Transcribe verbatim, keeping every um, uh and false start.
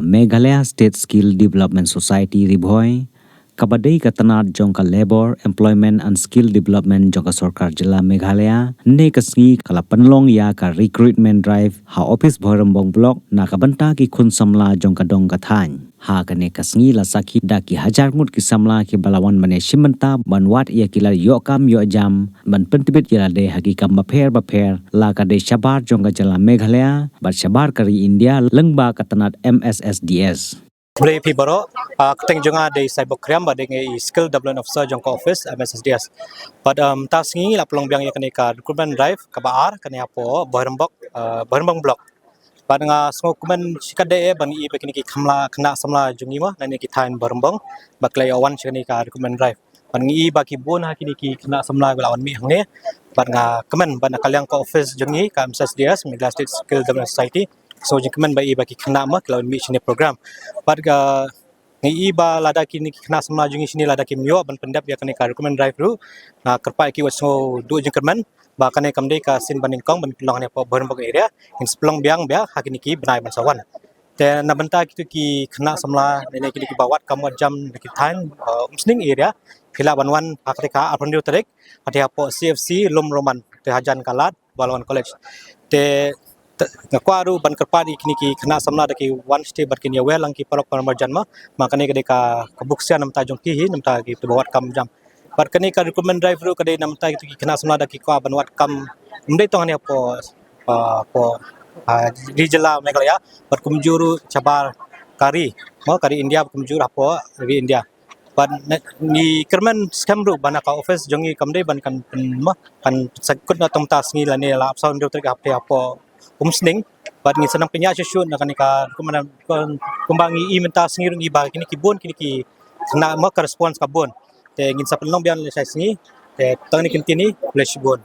Meghalaya State Skill Development Society Ri Bhoi, kaba dei ka tnat jong ka Labour, Employment and Skill Development jong ka Sorkar Jylla Meghalaya, hynne ka sngi ka la pynlong ïa ka recruitment drive ha office Bhoirymbong Block na ka bynta ki khun samla jong ka dong ka thaiñ. Ha kane ka sngi la sakhi da ki hajar ngut ki samla kiba la wan ban ïashim bynta ban wad ïa ki lad ïoh kam ïoh jam ban pyntbit ïa lade ha ki kam bapher bapher, la ka dei shabar jong ka jylla Meghalaya bad shabar ka ri India lyngba ka tnat M S S D S. Khublei phi baroh, ah, kyrteng jong nga dei Saibok Kriam bad nga i Skill Development Officer jong ka office M S S D S. Bad, um, mynta sngi la pynlong biang ïa kane ka recruitment drive kaba ar kane hapoh Bhoirymbong, ah, Bhoirymbong Block. Bad nga sngewkmen shikatdei eh ban i ba kine ki khynnah samla jong ngi mo na kine ki thaiñ Bhoirymbong ba ki la ïoh wan sha kane ka recruitment drive. Bad ngi i ba ki bun ha kine ki khynnah samla ki la wan mih hangne. Bad nga kmen bad na ka liang ka office jong ngi ka M S S D S, Meghalaya State Skill Development Society, sngew jingkmen ba i ba ki khynnah mo ki la wan mih shane program. Bad ka ngi i ba lada kine ki khynnah samla jong ngi shane lada kim ïoh ban pyndep ïa kane ka recruitment drive ruh, nga kyrpad ïa ki wat sngew duh jingkyrmen ba kane kam dei ka sien ba nyngkong ban pynlong hangne hapoh Bhoirymbong area, ngin sa pynlong biang biang ha kine ki bnai ban sa wan. Te na bynta kito ki khynnah samla ne kito kiba wad kam wad jam na ki thaiñ, uh, Umsning area, phi lah ban wan ha kata ka arphew hynriew tarik, ha kata hapoh C F C Lum Roman, te hajan ka lad Balawan College. Te, te nga kwah ruh ban kyrpad ïa kine ki khynnah samla da ki wan shatei bad kin ïawer lang ki paralok para marjan mo, ma kane ka dei ka, ka buk ksiar na bynta jong ki hi, na bynta kiba wad kam jam. Bad kane ka recruitment drive ruh ka dei na bynta kito ki khynnah samla da ki kwah ban wad kam, ym dei tang hangne hapoh, ah, hapoh, ah, ri jylla Meghalaya, bad kumjuh ruh shabar ka ri, mo, ka ri India, bad kumjuh ruh hapoh ri India. Bad ngi kyrmen skhem ruh ba na ka office jong ngi kam dei ban kan pyn, mo, kan pynsangkut na tang mynta sngi lane la arphew saw hynriew tarik hapdeng hapoh Umsning. Bad ngin sa nang pynïaid shuh shuh na kane ka, kumba ngi i mynta sngi ruh ngi ba kine ki bun kine ki khynnah mo ka response ka bun. Te ngin sa pynlong biang lashai sngi. Te tang kine ki ktien, khublei shibun.